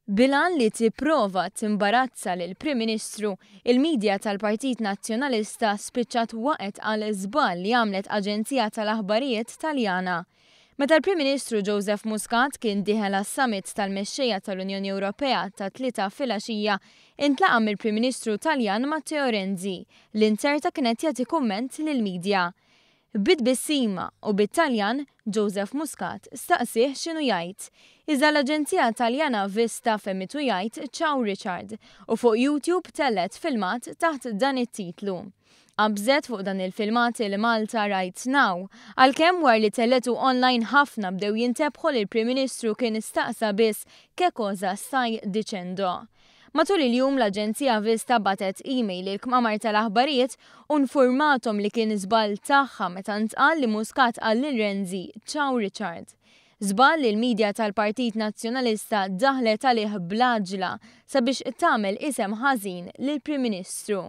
Bil-għan li tipprova timbarazza lill-Prim Ministru, il-media tal-Partit Nazzjonalista spiċċat waqgħet għal żball li għamlet aġenzija tal-aħbarijiet Taljana. Meta l-Prim Ministru Joseph Muscat kien dieħel għas-summit tal-mexxejja tal-Unjoni Ewropea tat-Tlieta filgħaxija, intlaqa' mill-Prim Ministru Taljan Matteo Renzi, li nzerta kien qed jagħti kumment lill-media. Bi tbissima u bit-Taljan, Joseph Muscat staqsieh x'inhu jgħid. Iżda l-aġenzija Taljana Vista fehmitu jgħid Ciao Richard u fuq YouTube tellgħet filmat taħt dan it-titlu. Qabżet fuq dan il-filmat il-Malta Right Now, għalkemm wara li tellgħetu online ħafna bdew jintebħu li l-Prim Ministru kien staqsa biss Che cosa stai dicendo? Matul il-jum l-Aġenzija Vista bagħtet email lill-kmamar tal-aħbarijiet u nfurmathom li kien żball tagħha meta ntqal li Muscat qal lil Renzi Ciao Richard. Żball li l-media tal-Partit Nazzjonalista daħlet għalih bl-għaġla sabiex tagħmel isem ħażin lill-Prim Ministru.